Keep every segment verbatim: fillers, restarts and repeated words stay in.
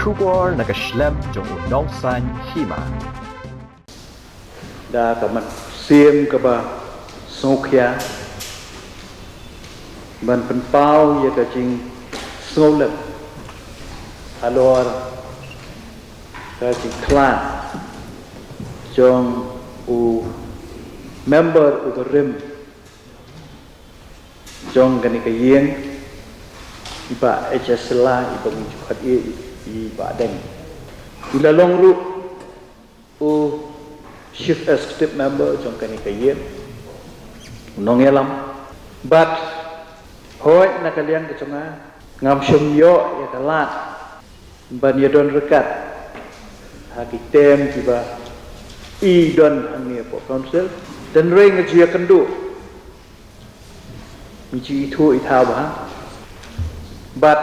Khubor na ka shlem jong u nongsan hima. Da ka mynsiem kaba sngewkhia ban pynpaw ïa ka jingsngewlem halor ka jingkhlad jong u member u barim jong kane ka ïing, i Bah H S Sylla, i ba ngi ju khot ïa i Bah Deng. I la long ruh u Chief Executive Member jong kane ka ïing, u nongïalam. Bad hooid, na ka liang ka jong nga, ngam shym ïoh ïa ka lad ban ïadon ryngkat ha ki term kiba i don hangne hapoh council. Hynrei nga ju ïakynduh, nga ju ithuh ithaw bha. Bad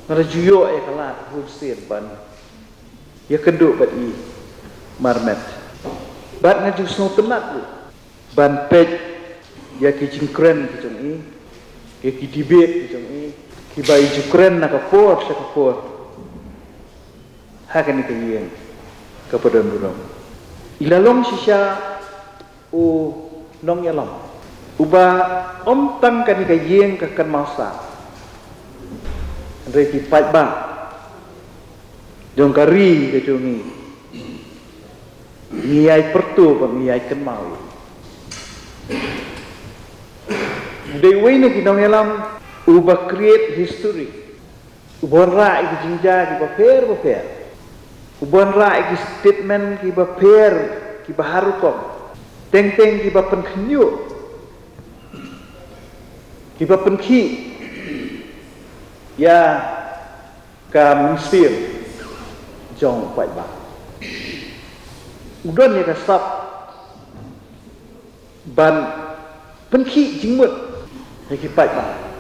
nga la ju ïoh ïa ka lad bun sien ban ïakynduh bad i marmet. Bad nga ju sngewtynnat ruh ban peit ïa ki jingkren ki jong i, ïa ki debate ki jong i, kiba i ju kren na ka por sha ka por ha kane ka ïing kaba don burom. I la long shisha u nongïalam uba ym tang kane ka ïing ka kynmaw sah, hynrei ki paidbah jong ka ri ka jong ngi, ngi ïai pyrto bad ngi ïai kynmaw ïa u. U dei uwei na ki nongïalam uba create history, uba wanrah ïa ki jingjia kiba pher bapher, uba wanrah ïa ki statement kiba pher, kiba har rukom, teng teng kiba pynkhynñiuh, kiba pynkhih ïa ka mynsiem jong u paidbah. U don ïa ka sap ban pynkhih jingmut ïa ki paidbah.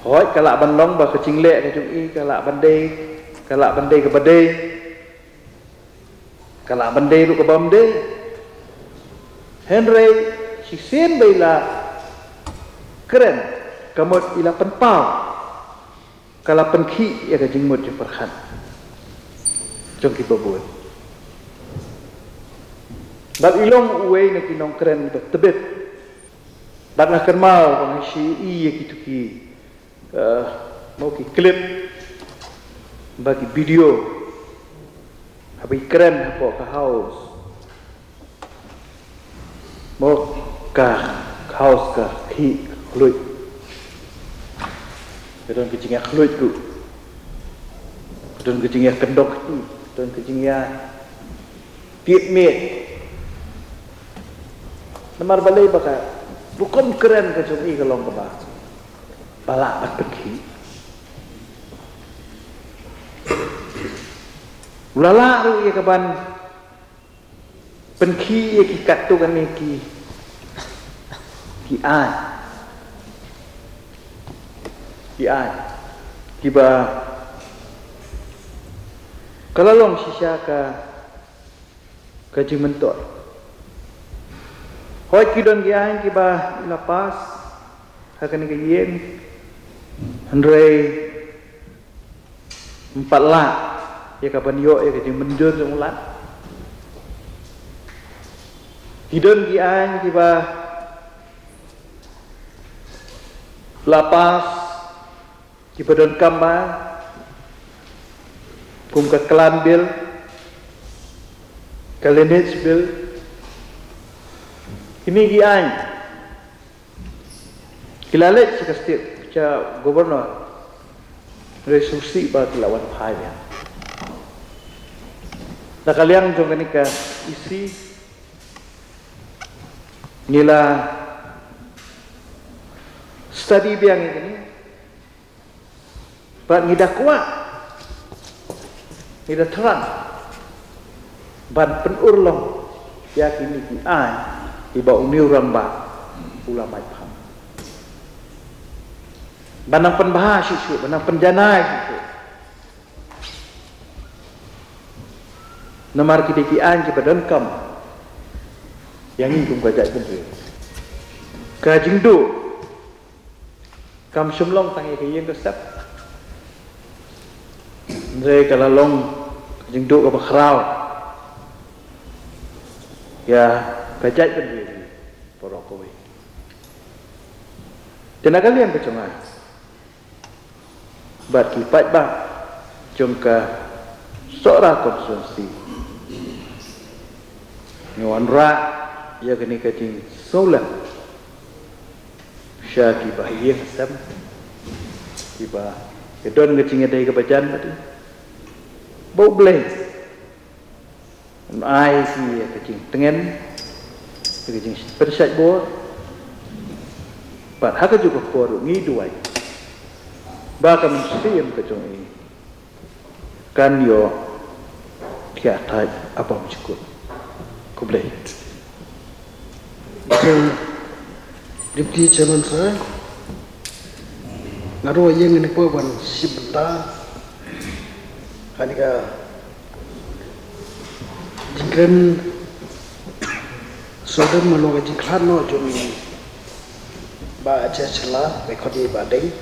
Hooid, ka lah ban long ba ka jingleh ka jong i ka lah ban dei, ka lah ban dei kaba dei, ka lah ban dei ruh kaba ym dei. Hynrei shisien ba i la kren, ka mut i la pynpaw, ka la pynkhih ïa ka jingmut jingpyrkhat jong kiba bun. Bad i long uwei na ki nongkren ba tbit. Bad nga kynmaw ba nga shu ïohi ïa kito ki, eh, mo ki clip, ba ki video, haba i kren hapoh ka House. Mo ka House ka khih ka khluit. Ka don ka jingïakhluit ruh. Ka don ka jingïakyndoh kti. Ka don ka jingïatied miej. Namar balei? Ba ka rukom kren ka jong i ka long kaba, ba lah ban pynkhih. U la lah ruh ïa ka ban pynkhih ïa ki katto katne ki, ki aiñ, ki aiñ kiba ka la long shisha ka, ka jingmyntoi. Hooid, ki don ki aiñ kiba i la pass ha kane ka ïing, hynrei ym pat lah ïa ka ban ïoh ïa ka jingmynjur jong u Lat. Ki don ki aiñ kiba la pass, kiba donkam bha, kum ka Clan Bill, ka Lineage Bill. Kine ki aiñ ki la leit sha ka State, sha Governor, hynrei sngewsih ba ki la wan phai biang. Na ka liang jong kane ka E C, ngi la study biang ïa kine, bad ngi da kwah, ngi da thrang ban pynurlong ïa kine ki aiñ kiba une u rangbah u la mait pham. Ban nang pynbha shuh shuh, ban nang pynjanai shuh shuh. Namar ki dei ki aiñ kiba donkam ïa ngi kum ka jaitbynriew. Ka jingduh kam shym long tang ïa ka ïing ka sem. Hynrei ka la long ka jingduh kaba khraw ïa ka jaitbynriew baroh kawei. Te na ka liang ka jong nga bad ki paidbah jong ka Sohra constituency, ngi wanrah ïa kane ka jingsngewlem sha kiba ïeng sem, kiba ki don ka jingïadei kaba jan bad i, ba U Blei un ai ïa ka jingtngen, ïa ka jingpynshait bor. Bad ha kajuh ka por ruh ngi duwai ba ka mynsiem ka jong i kan ïoh thiah thait ha bymjukut. Khublei. Deputy Chairman Sir, nga ruh ïeng ïa kane ka por ban shim bynta ha kane ka jingkren sawdong, mano ka jingkhlad noh jong i Bah J H Shylla, ba khot i Bah Dei.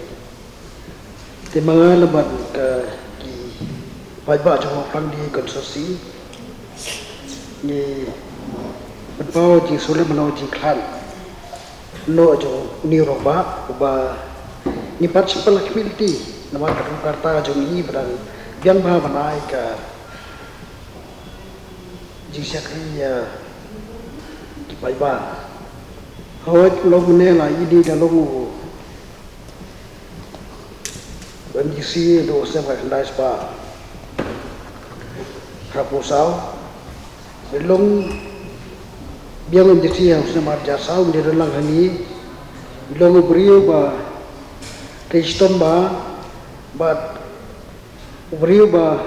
Te ma nga lem bad ki paidbah jong u Plang D constituency ngi pynpaw jingsngewlem mano jingkhlad noh jong une u rangbah uba ngi pat shu pynlait khmih lynti namar ka dang ka rta jong i ba dang biang bha ban ai ka jingshakri ïa ki paidbah. Hooid, long mynne la i dei da long u MDC da u snem khatkhyndai spah khatphew saw. Long biang MDC ha u snem arhajar saw, ngi don lang hangne. Long u briew ba trei shitom bha bad u briew ba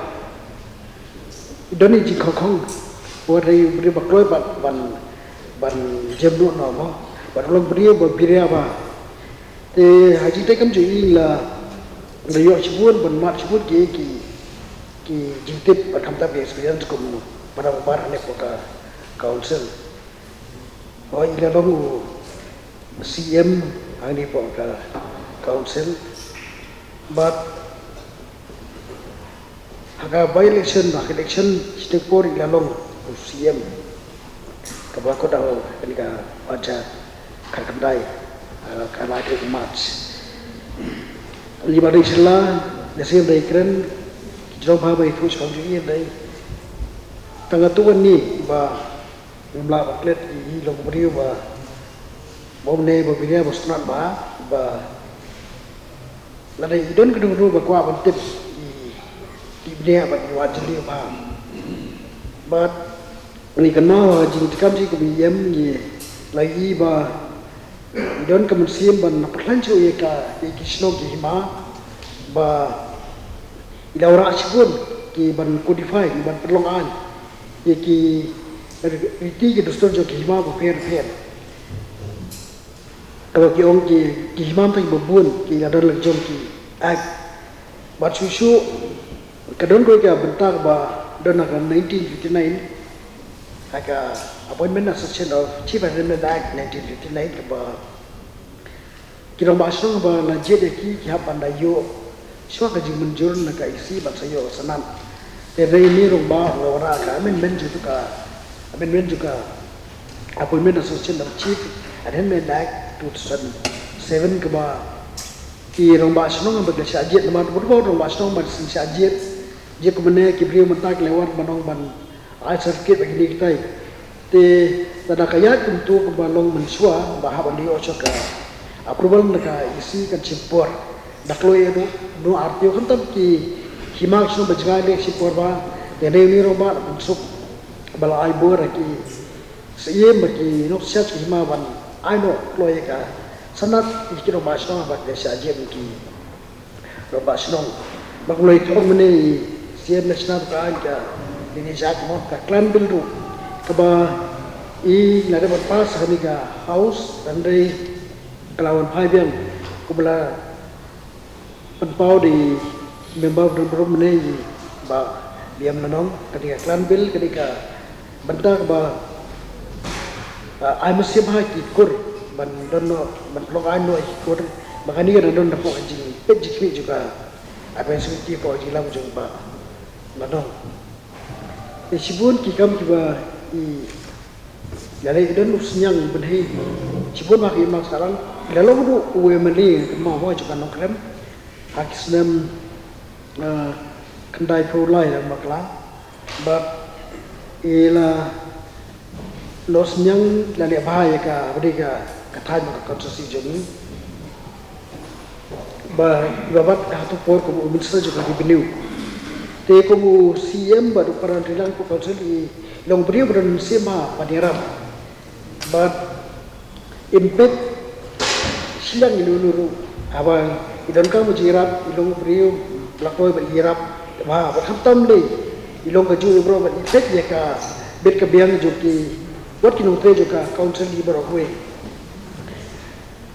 don i jingkhongkhong, wat dei u briew ba kloi ban, ban, ban jem duh noh mo, bad u long briew ba biria bha. Te ha jingtei kam jong i la, la ïoh shibun ban mad shibun ki, ki, ki jingtip bad khamtam ki experience kum para para ne ko ka council. O i la long u CEM hangne ko ka council. Bad ha ka by election, ha ka election shiteng por i la long u CEM. Kaba kut ha kane ka arhajar khatkhyndai, ha ka lai tarik March. Li ba dei sila, da sim dei kren, ki jrong ba ba itu shong ju i dei. Tang atu ni ba ngim lah ban klet i long briew ba, ba ne ba biria ba sngewtynnat ba, ba lada i don ka dungru ba kwah ban tip i, i bniah bad i wad jylliew bha. Bad ngi kynmaw ha ka jingtip kam jong i kum i em ngi la i ba i don ka mynsiem ban pynlait shuh ïa ka, ïa ki shnong ki hima ba i la wanrah shibun ki ban codify, ki ban pynlong aiñ ïa ki riti ki dustur jong ki hima bapher bapher. Kaba ki ong ki, ki hima mynta kiba bun ki la don la jong ki act. Bad shuh shuh ka don kawei ka bynta kaba don ha ka nineteen fifty-nine, ha ka Appointment Association of Chief Arrangement Act nineteen fifty-nine, kaba ki rangbah shnong ba la jied ïa ki, ki hap ban da ïoh shuwa ka jingmynjur na ka E C bad sa ïoh Senate. Te dei une u rangbah u la wanrah ka amendment jong ka, amendment jong ka Appointment Association of Chief Arrangement Act two thousand seven, kaba ki rangbah shnong ba ki la shah jied, namar ba u rangbah shnong ba ki la shah jied, jied kumne ki briew mynta ki la wan ban ong ban ai certificate ba kine kitai. Te lada ka ïaid kumtu kumba long mynshuwa ba hap ban ïoh shuwa ka approval na ka E C kan shim por. Da kloi ïa u, u R T O, khamtam ki hima ki shnong ba jngai leh shim por bha. Te dei une u rangbah la pynsuk ba la ai bor ha ki Syiem bad ki nongsiat ki hima ban ai noh kloi ïa ka sanad ïa ki rangbah shnong ba ki shah jied ki rangbah shnong. Ba kumno i thong mynne i Syiem na shna ka aiñ ka, ine i jaka mo, ka clan bill ruh kaba i la dep ban pass ha kane ka house, hynrei ka la wan phai biang kumba la pynpaw da i member of the room mynne, i Bah Biam Lanong, ka dei ka clan bill, ka dei ka bynta kaba, ah, ai mynsiem ha ki kur ban don noh, ban long aiñ noh ha ki kur. Ba kane ka dang don hapoh ka jingpeit jingkhmih jong ka Appointments Committee hapoh ka jingïalam jong Bah Ba dong. Te shibun ki kam kiba i, ïa lei i don u sniang bynhei. Shibun ma ki ma sarang. Ïa long ruh u MLA ma wa jong ka Nongkrem. Ha ki snem, eh, khyndai phew lai lang bakla. Bad i la Noh sniang la leh bha ïa ka, ba dei ka, ka thaiñ bad ka constituency jong ngi. Ba, ba bat ha tu por kum u minister jong ka revenue. Te kum u C M bad u para ri lang ka council i long briew ba don mynsiem bha ban ïarap. Bad im peit shiliang ïa u ruh. Haba i donkam u jingïarap, i long briew ba la poi ban ïarap. Bha, bad khamtam lei i long ka jong i briew ban i peit ïa ka bit ka biang jong ki Wat ki nongtrei jong ka council i baroh kawei.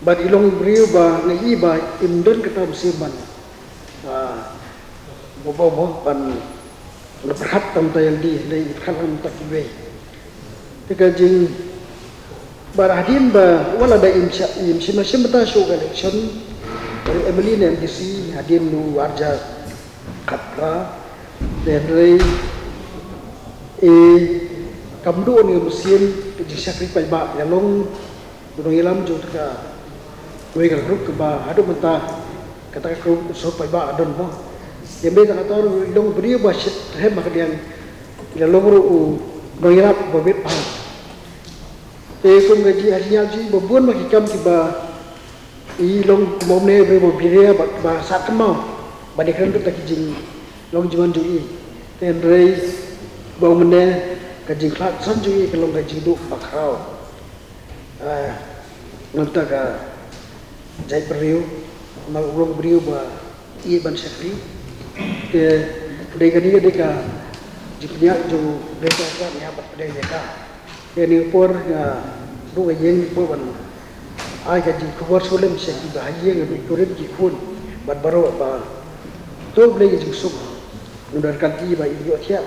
Bad i long briew ba nga i ba im don kata mynsiem ban, ah, ba, ba, ba, ban, ban pyrkhat tam ta ïalade, lei i pyrkhat tam ta kiwei. Te ka jing, bad hadien ba wat la da im shim, im shim, shim bynta shuh ka election, ka MLA ne MDC, hadien u arja khat ra, te hynrei, eh, kam duh ne mynsiem ka jingshakri paidbah, ïa long u nongïalam jong ka, wei ka group kaba haduh mynta kata ka group sor paidbah don mo. Ïa me ta kata ruh long briew ba shet hem ka diang, ïa long ruh u nongïarap ba bit bha. Te kum ka jingïaid jingïaid ba bun ma ki kam kiba i long kumne briew ba biria ba, ba sah kynmaw. Ba dei kren ruh ta ki jinglong jingman jong i. Te hynrei ba kumne ka jingkhlad san jong i ka long ka jingduh ba khraw. Ah, nangta ka jait briew, ma u long briew ba i ban shakri. Te dei kane ka dei ka jingpynïaid jong u Blei ka ka ïa bad pdeng ïa ka. Te ni por nga ruh nga ïeng ni por ban ai ka jingkhubor sha lem sha ki ba ha ïing, ki kurim ki khun bad baroh ba to Blei ka jingsuk. Nundar kan ki ba i ïoh thiah.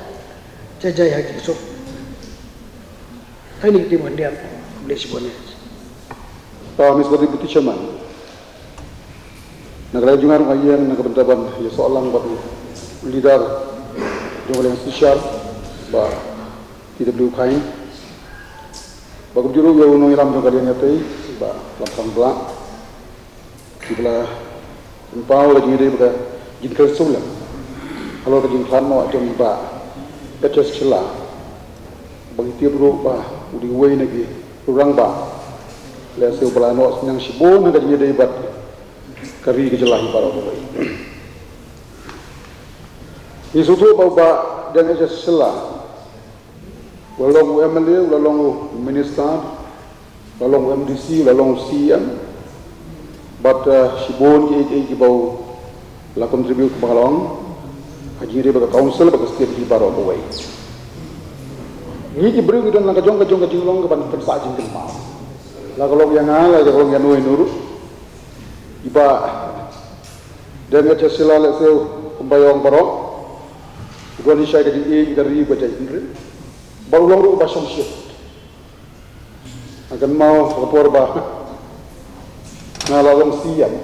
Jai jai ha jingsuk. Hai ni ki tim handiat. Blei shibun ïa. Ah, Mister Deputy Chairman. Na ka liang jong nga ruh nga ïeng na ka bynta ban ïasoh lang bad u leader jong ka liang Sisar, Bah T W Khaing. Bad kumjuh ruh ïa u nongïalam jong ka liang ïatei, Bah Lamsang Blah. Kiba la pynpaw la jingïadei bad ka jingkren sngewlem halor ka jingkhlad noh jong i Bah H S Shylla. Ba ngi tip ruh ba u dei uwei na ki rangbah. Lehse uba la noh synñiang shibun ha ka jingïadei bad ka ri ka jylla hi baroh kawei. Ngi sngewthuh ba u Bah Deng H S Shylla u la long u M L A, u la long u minister, u la long u M D C, u la long u C M. Bad, eh, shibun kiei kiei kiba u la contribute ba ka long ha jingïadei bad ka council bad ka state hi baroh kawei. Ngi ki briew ngi don lang ka jong ka jong ka jinglong kaban pynsah jingkynmaw. La ka long ïa nga, la ka long ïa no ïa no ruh. I Bah Deng H S Shylla lehse kumba ïa ong baroh. U don i shai ka jingïeit ka ri ka jaitbynriew. Bad u long ruh uba shongshit. Nga kynmaw ka por ba nga la long C M.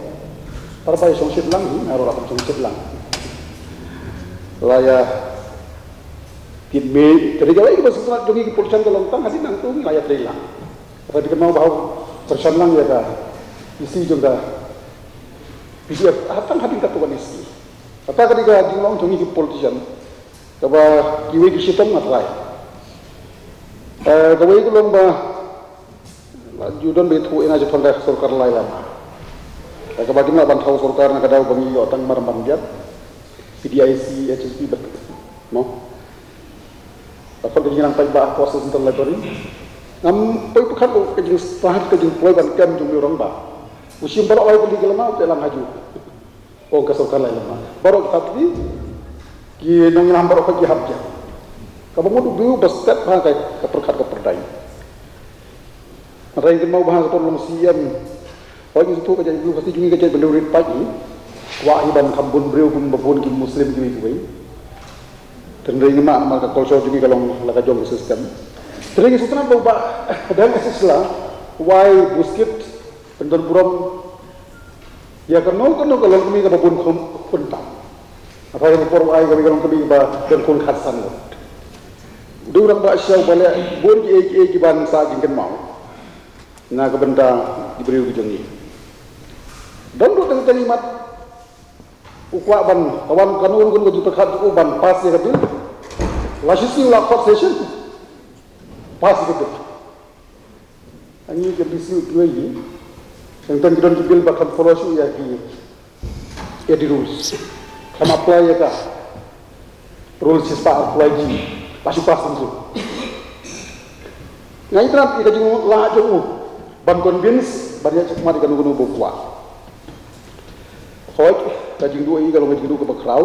Tar ba ïa shongshit lang hi, nga ruh la kam shongshit lang. La ïa tied mih, ka dei kawei kaba sngewtynnat jong ngi ki politician ka long tang hadien nangta ngi la ïatrei lang. Kata dei kynmaw ba u pyrshang lang ïa ka E C jong ka P D F, ah, tang hadien katto katne sngi. Kata ka dei ka jinglong jong ngi ki politician. Kaba kiwei ki shitom nga trai. Eh, kawei ka long ba la ju don ba ïathuh ïa nga shaphang ka sorkar lai lama. Kaba kim lah ban thaw sorkar na ka daw ba ngi ïoh tang mar ban biang. P D I C, H S P bad, no. Ka pyrkhat ka jingïalang paidbah ha Central Library. Ngam poi pyrkhat ka jingstad ka jingpoi ban kem jong u rangbah. U shim baroh lai tylli ki lama u te lang ha ju. Ong ka sorkar lai lama. Baroh kita ki, ki nongïalam baroh ka ki hap ja. Kaba mut u briew ba stet bha ka, ka pyrkhat ka pyrdaiñ. Hynrei kynmaw ba ha ka por long C M. Hooid ngi sngewthuh ka jaitbynriew Khasi jong ngi ka jaitbynriew rit paid hi. Kwah hi ban kham bun briew kumba bun ki Muslim kiwei kiwei. Hynrei ngim mad namar ka culture jong ngi ka long la ka jong ka system. Hynrei ngi sngewtynnat ba u Bah Deng H S Shylla u ai buskit pyndon burom ïa kano kano ka longkmie kaba bun khun, khun tam. Haba ïa ka por u ai kaba ïa ka longkmie ba don khun khatsan ngut. U dei u rangbah shisha uba leh bun kiei kiei kiban sah jingkynmaw na ka bynta ki briew ki jong ngi. Don ruh teng teng i mat u kwah ban, ka wan kano kano ka jingpyrkhat jong u ban pass ïa ka bill. La shisien la court session pass ïa ka bill. Hangne ka M D C u tnoi hi, teng teng ki don ki bill ba khlem follow shuh ïa ki, ïa ki rules. Khlem apply ïa ka rule shispah arphew lai G, la shu pass kumjuh. Nga itynnad ïa ka jinglah jong u ban convince ban ïaid shakhmat ïa kano kano ba u kwah. Hooid, ka jingduh ïa i ka long ka jingduh kaba khraw,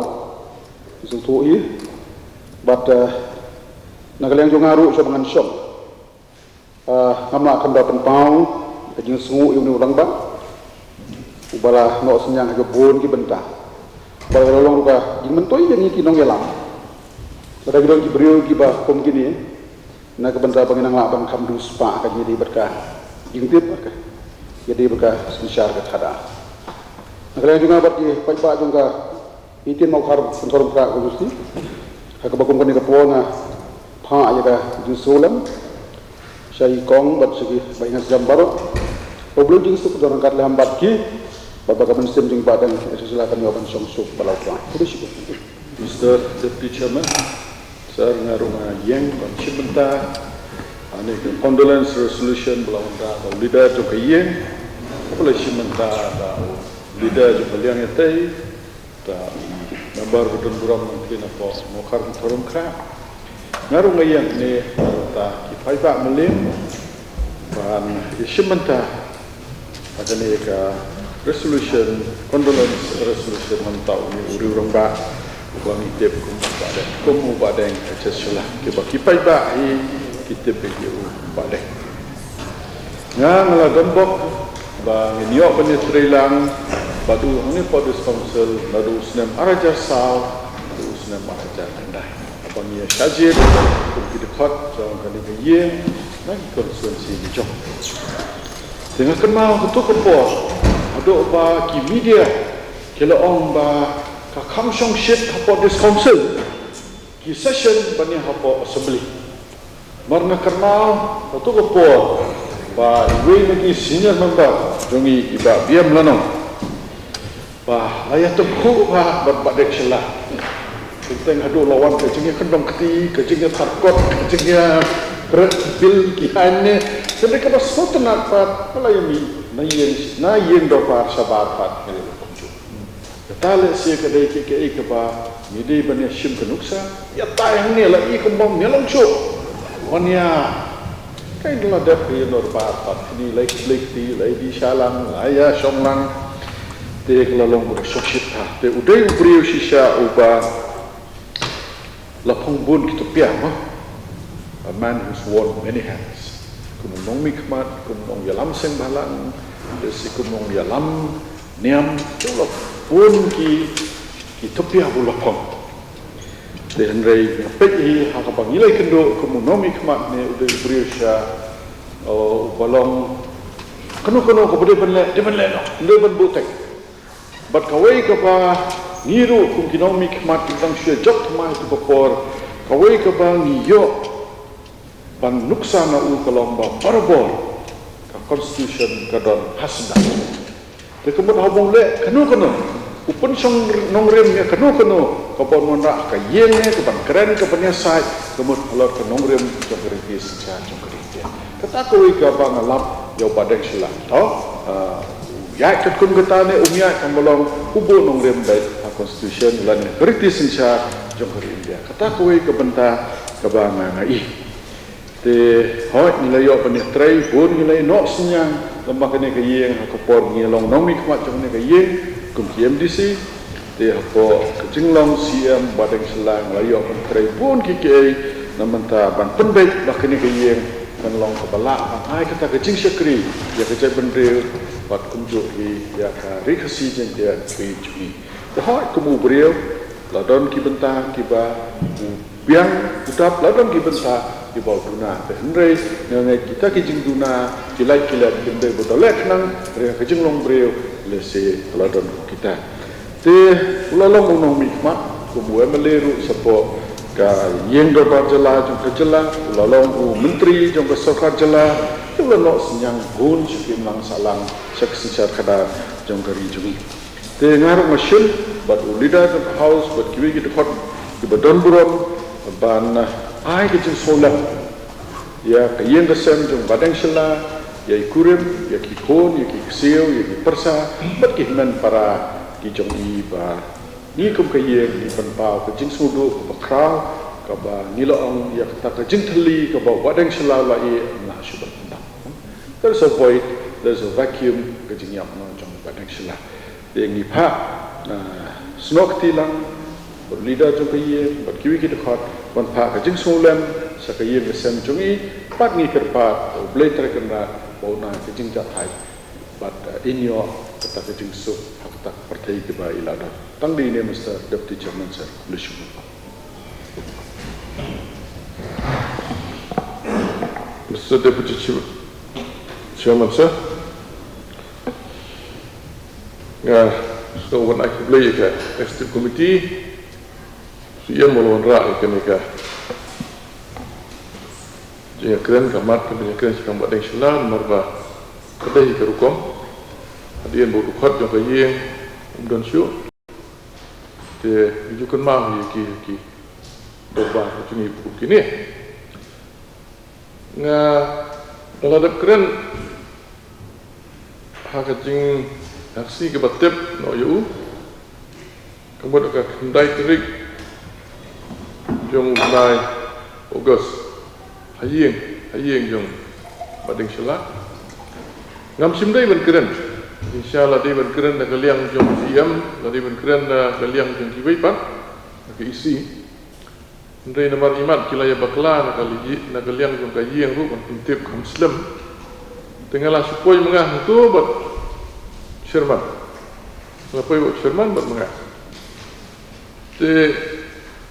sngewthuh hi. Bad, eh, na ka liang jong nga ruh shuwa ba ngan shong, ah, ngam lah khlem da pynpaw ka jingsngew ïa une u rangbah uba la noh synñiang ha kiba bun ki bynta. Ba la long ruh ka jingmyntoi ïa ngi ki nongïalam. Lada ki don ki briew kiba kum kine, na ka bynta ba ngin nang lah ban kham duh spah ka jingïadei bad ka jingtip, ka ïadei bad ka synshar ka khadar. Na ka liang jong nga bad ki paidbah jong ka Ïa i Mawkhar Synthorumkhrah Constituency, ha kaba kum kane ka por nga phah ïa ka jingsngewlem sha i kong bad sha ki baingasjam baroh. Ba U Blei u jingsuk u don ryngkat lem bad ki, bad ba ka mynsiem jong i Bahdeng Ïasylla kan ïoh ban shong suk ba la u kwah. Khublei shibun. Mister Deputy Chairman, sir, nga ruh nga ïeng ban shim bynta ha kane ka condolence resolution ba la wanrah da u leader jong ka ïing. Khublei shim bynta da u leader jong ka liang ïatei, da i member ba don burom nongkren hapoh Mawkhar Synthorumkhrah. Nga ruh nga ïeng hangne na ka bynta ki paidbah Mylliem ban ïashim bynta ha kane ka resolution, condolence resolution na ka bynta une u riew rangbah uba ngi tip kum u Bahdeng, kum u Bahdeng Ïasylla, kiba ki paidbah hi ki tip ïa u Bahdeng. Nga, nga la don bok ba ngin ïoh ban ïatreilang bad u hangne hapoh District Council naduh u snem ar hajar saw haduh u snem ar hajar khyndai. Haba ngi ïa shah jied kum ki dkhot jong kane ka ïing na ki constituency ki jong. Te nga kynmaw katto ka por haduh ba ki media ki la ong ba ka kham shongshit hapoh District Council ki session ban ïa hapoh Assembly. Namar nga kynmaw katto ka por ba iwei na ki senior member jong ngi, i Bah Biam Lanong, ba la ïatyngkhuh bha bad Bahdeng Shylla. Teng teng haduh la wan ka jingïakyndong kti, ka jingïatarkot, ka jingïakret bill ki aiñ ne. Te kaba sngewtynnat pat ba la ïa mih na ïing, na ïing dorbar shabar pat, nga ïa kumjuh. Kata lehse ka dei kaei kaei kaba ngi dei ban ïashim ka nuksa. Ïa tai hangne la i kumba ym ïalong shuh. Wan ïa, kaei la dep ka ïing dorbar pat, kine la i khublei kti, la i dih shalang, la ïashong lang. Te ka la long ba ka shongshit bha. Te u dei u briew shisha uba la phong bun ki tyrpia, mo. A man who's worn many hats. Kum u nongmihkhmat, kum u nongïalam seng bhalang, lehse kum u nongïalam niam, te u la bun ki, ki tyrpia ba u la phong. Te hynrei nga peit hi ha kaba ngi la ïakynduh, kum u nongmihkhmat ne u dei u briew shisha, o, uba long kano kano kaba dei ban leh, dei ban leh noh, dei ban buh teng. Bad kawei kaba ngi ruh kum ki nongmihkhmat ki dang shu ïa jop thymmai ha kata ka por, kawei kaba ngi ïoh ban nuksa na u ka long ba barabor ka constitution ka don ha sdang. Te ka mut haba u leh kano kano, u pynshong nongrim ïa kano kano kaban wanrah ha ka ïing ne kaban kren kaban ïasaid, ka mut halor ka nongrim jong ka riti synshar jong ka ri India. Kata kawei kaba nga lap ïa u Bahdeng Shylla. To, ah, u ïaid katkum kata ne um ïaid, tang ba long u buh nongrim beit ha constitution lane ka riti synshar jong ka ri India. Kata kawei ka bynta kaba nga, nga i. Te hooid, ngi la ïoh ban ïatrei, bun ngi la ïa noh synñiang lem bad kane ka ïing ha ka por ngi long nongmihkhmat jong kane ka ïing kum ki M D C. Te hapoh ka jinglong C M Bahdeng Shylla nga la ïoh ban trei bun kiei kiei na bynta ban pynbeit ba kane ka ïing kan long kaba lah ban ai kata ka jingshakri ïa ka jaitbynriew bad kumjuh hi ïa ka Ri Khasi Jaiñtia Ri jong ngi. Te hooid, kum u briew la don ki bynta kiba u biang u dap, la don ki bynta kiba u duna. Te hynrei nga ngeit kita ki jingduna ki lait ki lait kim dei ba da leh khnang, hynrei ka jinglong briew lehse la don kita. Te u la long u nongmihkhmat, Kum u M L A ruh shapoh ka ïing dorbar jylla jong ka jylla, u la long u myntri jong ka sorkar jylla, u la noh synñiang bun sha ki imlang sahlang sha ka synshar khadar jong ka ri jong ngi. Te nga ruh nga shim bad u leader jong ka House bad kiwei ki dkhot kiba don burom ban, ah, ai ka jingsngewlem ïa ka ïing ka sem jong Bah Deng Shylla, ïa i kurim, ïa ki khun, ïa ki ksiew, ïa ki pyrsa bad ki hynmen para ki jong i ba ngi kum ka ïing ngi pynpaw ka jingsngewduh kaba khraw, kaba ngi la ong ïa kata ka jingthylli kaba Bah Deng Shylla u la ïeh, ym lah shuh ban pyndap. There's a void, there's a vacuum, ka jingïap noh jong Bah Deng Shylla. Te ngi phah, ah, snoh kti lang bad u leader jong ka ïing bad kiwei ki dkhot ban phah ka jingsngewlem sha ka ïing ka sem jong i, bad ngi kyrpad U Blei Trai Kynrad ba un ai ka jingjahthait bad, ah, un ïoh kata ka jingsuk ha kata ka pyrthei kaba i la don. Tang dei ine, Mister Deputy Chairman, sir. Khublei shibun. Mister Deputy Chair-, Chairman, sir. Nga sngewbha ban ai khublei ïa ka Executive Committee, shu ïa mo lon ra ïa kane ka jingïakren, ka mat ka jingïakren shaphang Bah Deng Shylla, namar ba ka dei ka rukom. Hadien ba u dkhot jong ka ïing um don shuh, te ngi ju kynmaw ïa ki, ïa ki dorbar jong ngi kum kine. Nga, nga la dep kren ha ka jing, ha ka sngi kaba tip noh ïa u, ka mut ka khyndai tarik jong u bnai August, ha ïing, ha ïing jong Bah Deng Shylla. Ngam shym dei ban kren, jingshisha la dei ban kren na ka liang jong C M, la dei ban kren na ka liang jong kiwei pat na ka E C. Hynrei namar imat ki la ïa bakla na ka li-, na ka liang jong ka ïing ruh ban pyntip kham slem. Te nga la shu poi ma nga hangto bad Sherman. Nga la poi bad Sherman bad ma nga. Te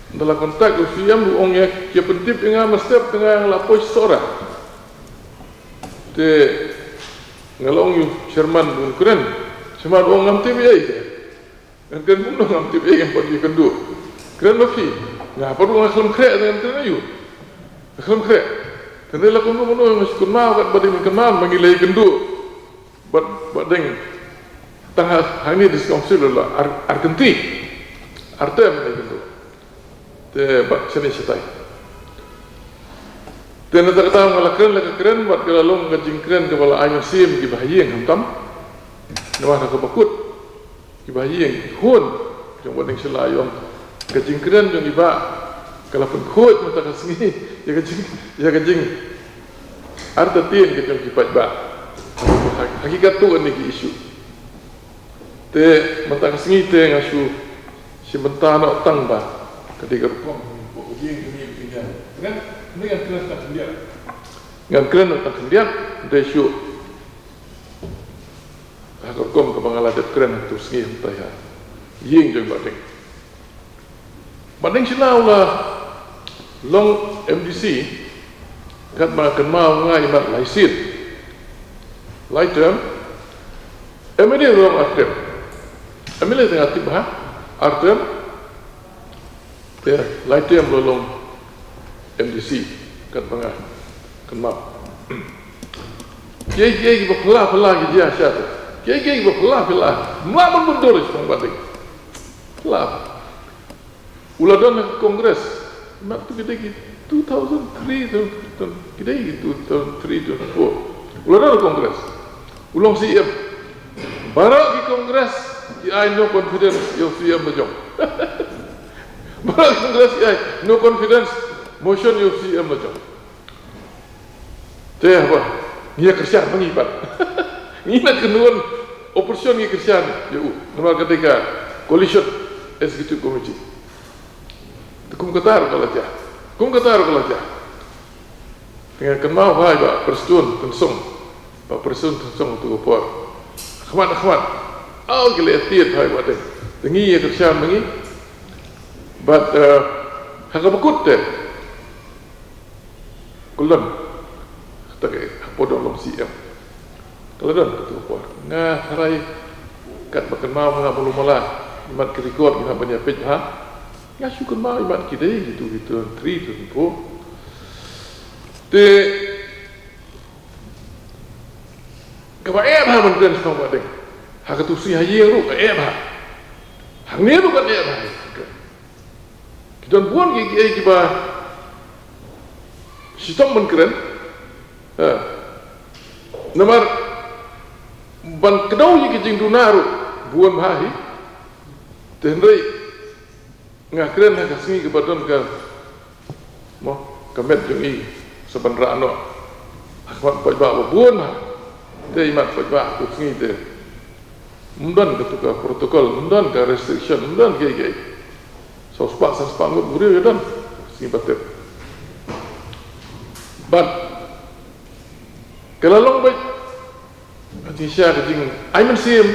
ynda la contact u C M ruh u ong ïa ki, ïa pyntip ïa nga mynstep, te nga la poi Sohra. Te nga la ong ïa u Sherman ban kren. Sherman u ong ngam tip ei. Ngan kren kumno ngam tip ei, ngam pat ïakynduh. Kren ma phi. Nga pat ruh nga khlem khreh, ngan kren aïu? Nga khlem khreh. Te hynrei la kumno kumno nga shu kynmaw kat ba dei ban kynmaw ba ngi la ïakynduh bad Bah Deng. Tang ha, hangne District Council la ar, ar kynti. Ar term la ïakynduh. Te bad shane shatai. Te na kata ka daw nga la kren, la ka kren bad ka la long ka jingkren kaba la ai mynsiem ki bahaïing khamtam. Namar ha kaba kut ki bahaïing, ki khun jong Bah Deng Shylla, ïa ka jingkren jong i bah ka la pynkhuid mynta ka sngi ïa ka jing, ïa ka jingartatien ka jong ki paidbah ha ki katto katne ki issue. Te mynta ka sngi te nga shu shim bynta noh tang ba ka dei ka rukom. Ngan, ngan kren tang khyndiat. Ngan kren tang khyndiat, te shu ha ka rukom kaba nga la dep kren ha ka sngi mynta ha ïing jong Bah Deng. Bah Deng Shylla u la long M D C, katba kynmaw nga imat lai sien. Lai term, M L A u la long ar term. M L A te nga tip bha, ar term. Te lai term u la long M D C, katba nga kynmaw. Kiei kiei kiba phylla phylla ki jia sha te. Kiei kiei kiba phylla phylla. Mla ban byndur ïa u Bah Deng. Phylla. U la don ha Congress. Mat tu ki dei ki two thousand three, ki dei ki two thousand three, two thousand four. U la don ha Congress. U long C M. Baroh ki Congress ki ai no confidence ïa u C M la jong. Baroh ki Congress ki ai no confidence motion ïa u C M la jong. Te haba ngi ïa kyrshan ma ngi pat. Ngi na kynduh opposition ngi kyrshan ïa u. Namar ka dei ka coalition executive committee. Te kum kata ruh ka la jia. Kum kata ruh ka la jia. Te nga kynmaw bha ïa Bah Prestone Tynsong. Bah Prestone Tynsong tu ka por. Khmat khmat. Aw ki la ïa tied bha ïa Bah Deng. Te ngi ïa kyrshan ma ngi. Bad, eh, ha kaba kut te. Ka la don kata ka, hapoh dang long C M. Ka la don kata ka por. Nga tharai katba kynmaw nga ba lum mala, mat ki record nga ban ïa peit bha. Nga shu kynmaw imat ki dei ki tu ki tu three tu tu. Te kaba eh bha ban kren shaphang Bahdeng. Ha katu sngi ha ïing ruh ka eh bha. Hangne ruh ka eh bha. Ki don bun ki ki eh kiba shitom ban kren. Ha. Namar ban kdew ïa ki jingduna ruh bun bha hi. Te hynrei nga kren ha ka sngi kaba don ka, mo, ka met jong i sa ban rah noh ha khmat paidbah ba bun ha. Te imat paidbah ha ka sngi te ym don ka tu ka protocol, ym don ka restriction, ym don kiei kiei. Saw spah san spah ngut briew ïa don sngi ba tep. Bad ka la long beit ka jingshisha ka jingai mynsiem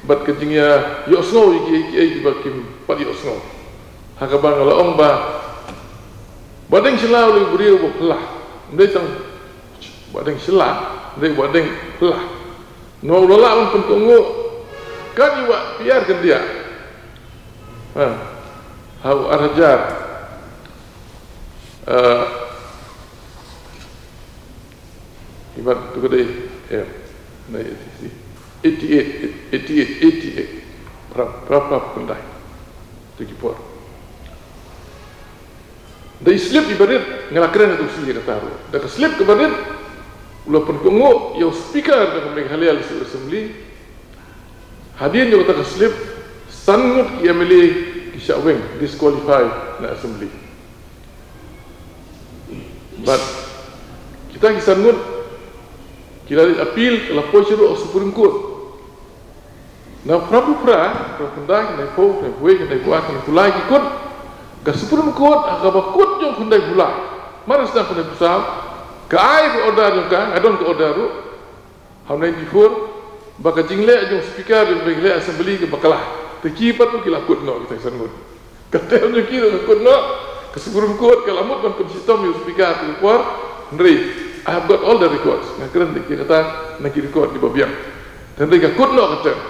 bad ka jingïa ïohsngew ïa kiei kiei kiba kim pat ïohsngew. Ha kaba nga la ong ba Bahdeng Shylla u dei u briew ba phylla. Ym dei tang Bahdeng Shylla, u dei Bahdeng phylla. Namar u la lah ban pynkohnguh kat ïa u Bah P R Kyndiah ha u ar hajar, eh, imat tu ka dei, eh, na eighty-eight, eighty-eight, eighty-eight. Prap, prap, prap khyndai. Tu ki por. Da i slip iba rit, nga la kren ha tu sngi ïa kata ruh. Da ka slip kaba rit u la pynkohnguh ïa u speaker jong ka Meghalaya Legislative Assembly. Hadien jong kata ka slip, san ngut ki M L A ki shah weng, disqualify na assembly. Bad kita ki san ngut ki la leit appeal, ka la poi sha ruh Supreme Court. Na phra phew phra, phra phew khyndai, khyndai phew, khyndai phew wei, khyndai phew lai ki kut. Ka Supreme Court, ha kaba kut jong khyndai phew lai, mar sdang khyndai phew saw, ka ai ka order jong ka, nga don ka order ruh ha u ninety-four, ba ka jingleh jong speaker jong ka Meghalaya Assembly ka bakla. Te ki pat ruh ki la kut noh kita ki san ngut. Ka term jong ki ruh ka kut noh. Ka Supreme Court ka la mut ban pynshitom ïa u speaker ha ka por. Hynrei I have got all the records. Nga kren da ki kata na ki record kiba biang. Te hynrei ka kut noh ka term.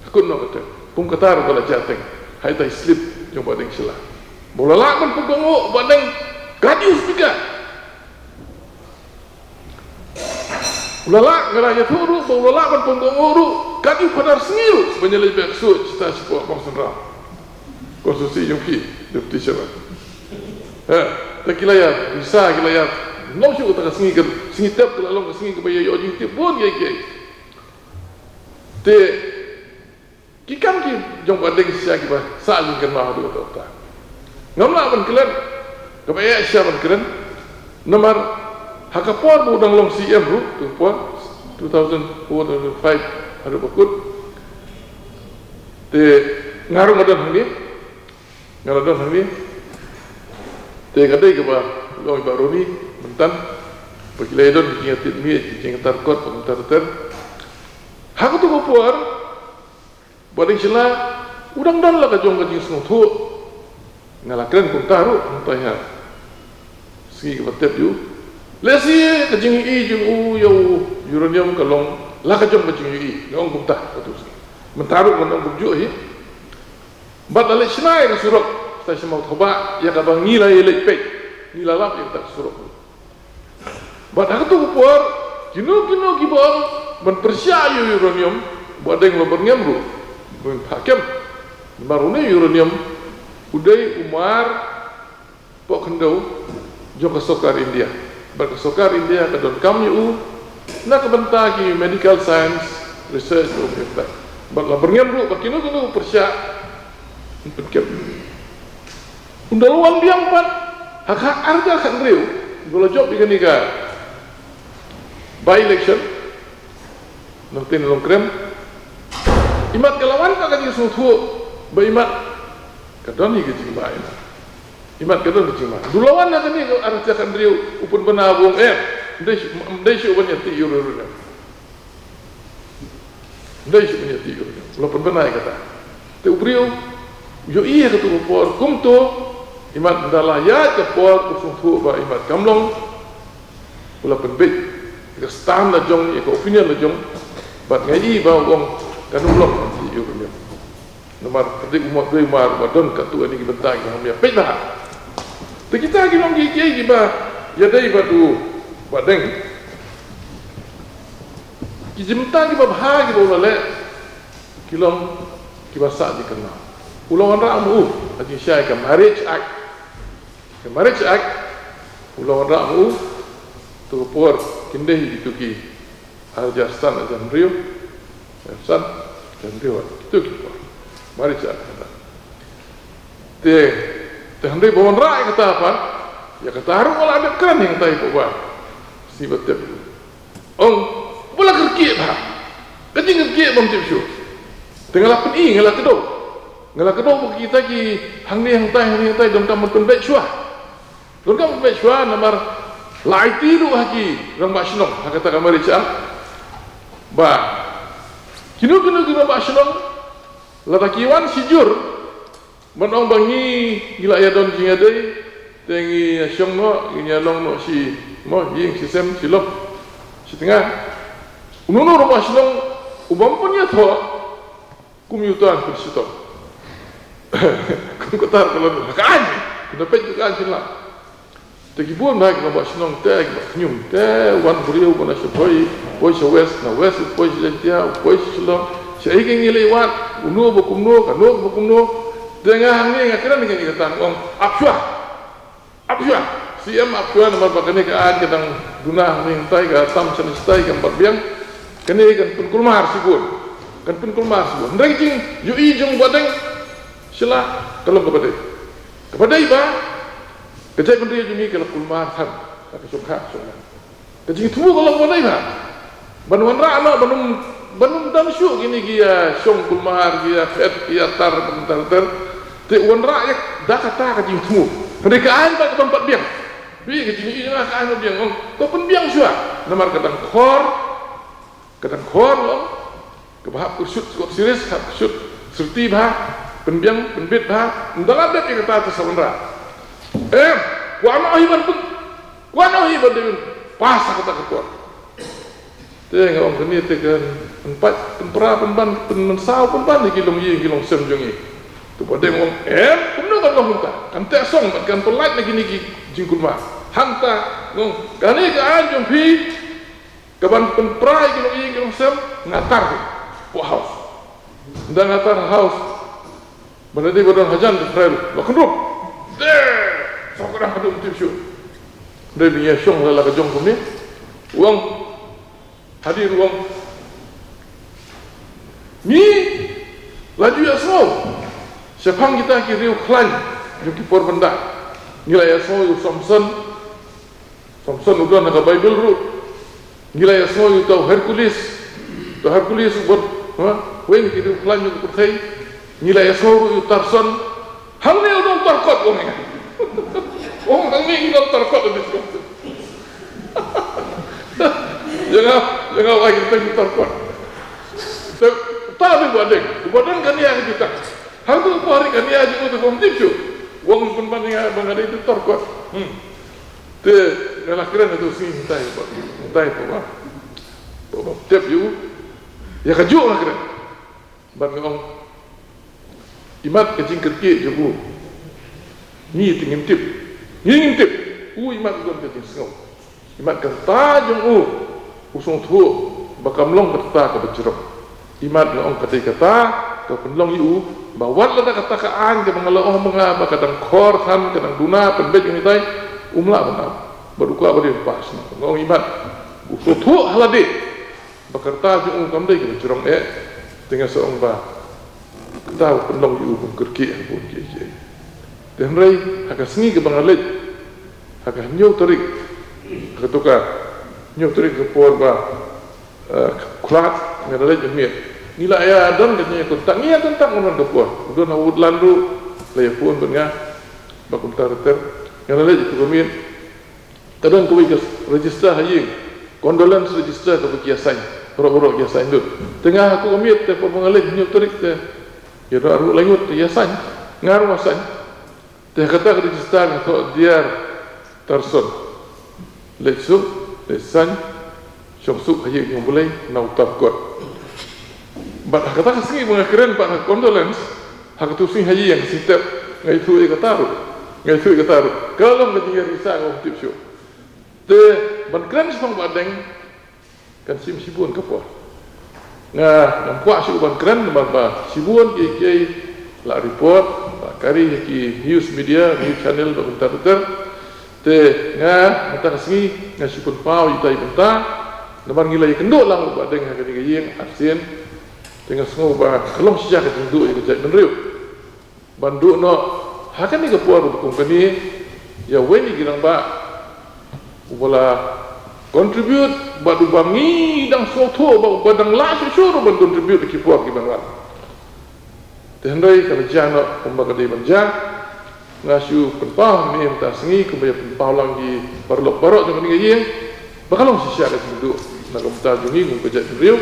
Ka kut noh ka term. Kum kata ruh ka la jia teng ha ita i slip jong Bahdeng Shylla. Ba u la lah ban pynkohnguh Bahdeng kat ïa u speaker. U la lah, nga la ïathuh ruh ba u la lah ban pynkohnguh ruh kat ïa u Phadar Sngi ruh ban ïaleit beh ksuid shata shapoh Bangsynram, constituency jong phi, deputy chairman. Ha, te ki la ïa, visa ki la ïa, long shuh kata ka sngi, ka sngi tep ka la long ka sngi kaba ïa ïoh jingtip bun kiei kiei. Te ki kam ki jong Bahdeng shisha kiba sah jingkynmaw haduh katta katta. Ngam lah ban klet, kaba eh shisha ban kren. Namar ha ka por ba u dang long C M ruh, tu por two thousand four, two thousand five haduh ba kut. Te nga ruh nga don hangne, nga la don hangne. Te ka dei kaba long i Bah Ronnie mynta ba ki la ïa don ki jingïatied miej, ki jingïatar kot, ki jingïatar ter. Ha katu ka por Bahdeng Shylla u dang don la ka jong ka jingsngewthuh. Nga la kren kumta ruh hangtai ha sngi kaba tep ïa u. Lehse ka jingïohi jong u ïa u uranium ka long la ka jong ka jingïohi, nga ong kumta ha katu sngi. Mynta ruh ngan ong kumjuh hi. Bad la leit shna ïa ka surok sha Mawthaw Bah, ïa kaba ngi la ïaleit peit, ngi la lap ïa kata ka surok. Bad ha katu ka por kino kino kiba ong ban pyrshah ïa u uranium, Bahdeng la byrngem ruh ban phah kem. Namar une u uranium u dei u mar poh khyndew jong ka sorkar India. Bad ka sorkar India ka donkam ïa u na ka bynta ki medical science research ruh. Bad la byrngem ruh ba kino kino pyrshah ban pynkem. Ynda la wan biang pat ha ka ar hajar khathynriew, ba la jop ïa kane ka by-election, Nongtei Nongkrem, imat ka la wan pat ka jingsngewthuh ba imat ka don hi ka jingma, imat, imat ka don ka jingma. Ynda la wan na kane ka ar hajar khathynriew, u pynbna ba ong em, ym dei shuh, ym dei shuh ban ïatih ïa u uranium. Ym dei shuh ban ïatih ïa u uranium. U la pynbna ïa kata. Te u briew u ïohi ha katu ka por kumto, imat ynda la ïaid ka por u sngewthuh ba imat kam long, u la pynbeit ïa ka stand la jong, ïa ka opinion la jong. Bad nga i ba u ong kan ym long ban ïatih ïa u uranium. Namar ka dei u Mawdwey Mar ba don katto katne ki bynta ki hangne. Peit bha. Te kita ki long ki, ki, kiba ïadei bad u Bah Deng. Ki jingmyntoi kiba bha kiba u la leh, ki long kiba sah jingkynmaw. U la wanrah ma u ha jingshai ka Marriage Act. Ka Marriage Act, u la wanrah ma u, to ka por, khyndiat hi kito ki, ar hajar san, ar hajar hynriew, ar hajar san, ar hajar hynriew, kito ki por. Marriage Act, kata. Te, te hynrei ba wanrah ïa kata pat, ïa kata ruh nga la dep kren ïa kata ïa phi ba. Sngewbha tip. Ong, ba la kyrkieh bha. Ka jingkyrkieh bym tip shuh. Te nga la pyni, nga la kdew. Nga la kdew ba kita ki hangne hangtai, hangne hangtai, donkam ban pynbeit shuwa. Donkam ban pynbeit shuwa namar la aiti ruh ha ki rangbah shnong, ha kata ka Marriage Act. Ba kino kino ki rangbah shnong, lada ki wan shijur, ban ong ba ngi, ngi la ïa don jingïadei, te ngi ïa shong noh, ngi ïa long noh shi, mo, ïing shi sem, shi lok, shi tnga. Uno uno rangbah shnong, u bym pynïathoh, kum u tang pyn shitom. Kum kata ka long, ka aiñ, kynnoh peit ka aiñ pynlong. Te ki bun bha ki rangbah shnong te, ki ba khñium te, wan briew ba na sha Bhoi, poi sha West, na West u poi sha Jaintia, u poi sha Shillong, sha ei ka ngi leit wad, uno ba kumno, kano ba kumno. Te nga hangne nga kren ïa kane ka tang, ong, ap shuwa. Ap shuwa. C M ap shuwa namar ba kane ka aiñ ka dang duna hangne hangtai, ka tam shane shatai, kam pat biang. Kane kan pynkulmar shibun. Kan pynkulmar shibun. Hynrei ka jingïohi jong Bah Deng, sha la ka long kaba dei. Kaba dei ba ka jaitbynriew jong ngi ka la kulmar than, ka shong kha, shong kha. Ka jingthmu ka long ba dei ba ban wanrah noh, ban ym, ban ym don shuh kine ki ïa shong kulmar, ki ïa phet, ki ïa tar, ban tar tar. Te wanrah ïa da kata ka jingthmu. Hynrei ka aiñ ba ka bym pat biang. Bi ka jingïohi jong nga ka aiñ ba biang, ong, to pynbiang shuwa. Namar ka dang khor, ka dang khor long. Kaba hap kyrsut kot serious, hap kyrsut syrti bha, pynbiang, pynbit bha, ynda la dep ïa kata te sa wanrah. Em, kwah noh hi ban pyn, kwah noh hi ban dei ban pass ha kata ka por. Te nga ong kane te kan pynpait, pynpra, pynban, pynmynsaw, pynban ïa ki longïing, ki longsem jong ngi. Te Bah Deng ong, em, kumno kan long hangta? Kan teh song, kan pynlait na kine ki jingkulmar. Hangta, nga ong, kane ka aiñ jong phi, ka ban pynpra ïa ki longïing ki longsem, nga tar hi. Hapoh House. Ynda nga tar ha House, ba la dei ba don hajan te trai ruh, la kynrup. Te, sngewkyrpad haduh ym tip shuh. Dei ba ngi ïa shong la la ka jong kumne. U ong, hadien u ong, ngi la ju ïa sngew shaphang kita ki riewkhlaiñ jong ki por ban da. Ngi la ïa sngew ïa u Samson. Samson u don ha ka Baibl ruh. Ngi la ïa sngew ïa uta u Hercules. Uta u Hercules u bad, ha? Weng ki riewkhlaiñ jong ka pyrthei. Ngi la ïa sngew ruh ïa u Tarson. Hangne u don tar kot, ong ïa nga. Ong hangne u don tar kot, u don tar kot. Ïa nga, ïa nga, wai, kita u tar kot. Te uta u Bah Deng, u Bah Deng kan ïa ka jutak. Hangtu u Bah Deng kan ïa jingmut, u bym tip shuh. U ong pynban ïa nga ba nga dei u tar kot. Hmm. Te nga la kren ha tu sngi, mynta ïa ba, mynta ïa ba, ba, ba tip ïa u. Ïa kajuh nga kren. Bad nga ong, imat ka jingkyrkieh jong u, ngi te ngim tip. Ngi ngim tip. U imat u don ka jingsngew. Imat kata jong u, u sngewthuh ba kam long kata kaba jrong. Imat nga ong ka dei kata ka pynlong ïa u ba wat lada kata ka aiñ kaba nga la ong ma nga ba ka dang khor than, ka dang duna pynbeit ïa u, ngi tai, um lah ban ap. Bad u kwah ba dei u pass noh. Nga ong imat u sngewthuh ha lade ba ka rta jong u kam dei kaba jrong eh. Te nga sa ong ba kata u pynlong ïa u ban kyrkieh ha bun kiei kiei. Te hynrei ha ka sngi kaba nga leit ha ka hynñiew tarik, ha kato ka hynñiew tarik ka por ba, eh, khlad, nga la leit ha miet. Ngi la ïa don ka jingïakontak, ngi ïakontak man ka por. U don ha Woodland ruh la ïa phone bad nga ba kumta ter ter. Nga la leit ha kato ka miet. Ka don kawei ka register ha ïing. Condolence register kaba ki ïa sign. Baroh baroh ki ïa sign lut. Te nga ha kato ka miet te por ba nga leit hynñiew tarik te, ïa don arphew lai ngut te ïa sign. Nga ruh nga sign. Te ha kata ka register nga thoh Dear Tarson, leit suk, leit sign, shong suk ha ïing jong U Blei na uta u kot. Bad ha kata ka sngi ba nga kren pat ha ka condolence, Ha katu sngi ha ïing, ka sngi tep, nga ïathuh ïa kata ruh. Nga ïathuh ïa kata ruh. Ka long ka jingïarap shisha, nga ym tip shuh. Te ban kren shaphang Bah Deng, kan shim shibun ka por. Nga ngam kwah shuh ban kren namar ba shibun kiei kiei la report, la kari ha ki news media, news channel, ba kumta ter ter. Te nga mynta ka sngi nga shu pynpaw ïa ita i bynta namar ngi la ïakynduh lang Bah Deng ha kane ka ïing arsien. Te nga sngew ba ka long shisha ka jingduh ïa ka jaitbynriew. Ban duh noh ha kane ka por ba kum kane ïa uwei na ki rangbah uba la contribute bad uba ngi dang sngewthuh ba uba dang lah shuh shuh ruh ban contribute ha ki por ki ban wan. Te hynrei ka la jia noh kumba ka dei ban jia. Nga shu pynpaw mynta ka sngi kumba ïa pynpaw lang ki paralok baroh jong kane ka ïing. Ba ka long shisha ka jingduh na ka bynta jong ngi kum ka jaitbynriew.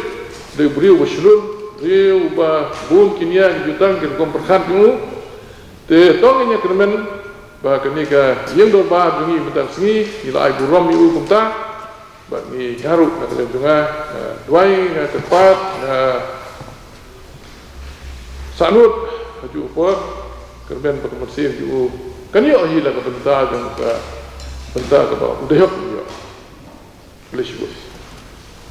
Dei u briew ba shlur, briew ba bun ki nia ki jutang ki rukom pyrkhat jong u. Te to ngin ïa kyrmen ba kane ka ïing dorbar jong ngi mynta ka sngi ngi la ai burom ïa u kumta. Bad ngi nga ruh na ka liang jong nga, nga duwai, nga kyrpad, nga sahnud ha juh u por, kyrmen ba ka mynsiem jong u kan ïoh hi la ka bynta jong ka bynta kaba u dei hok u ïoh. Khublei shibun.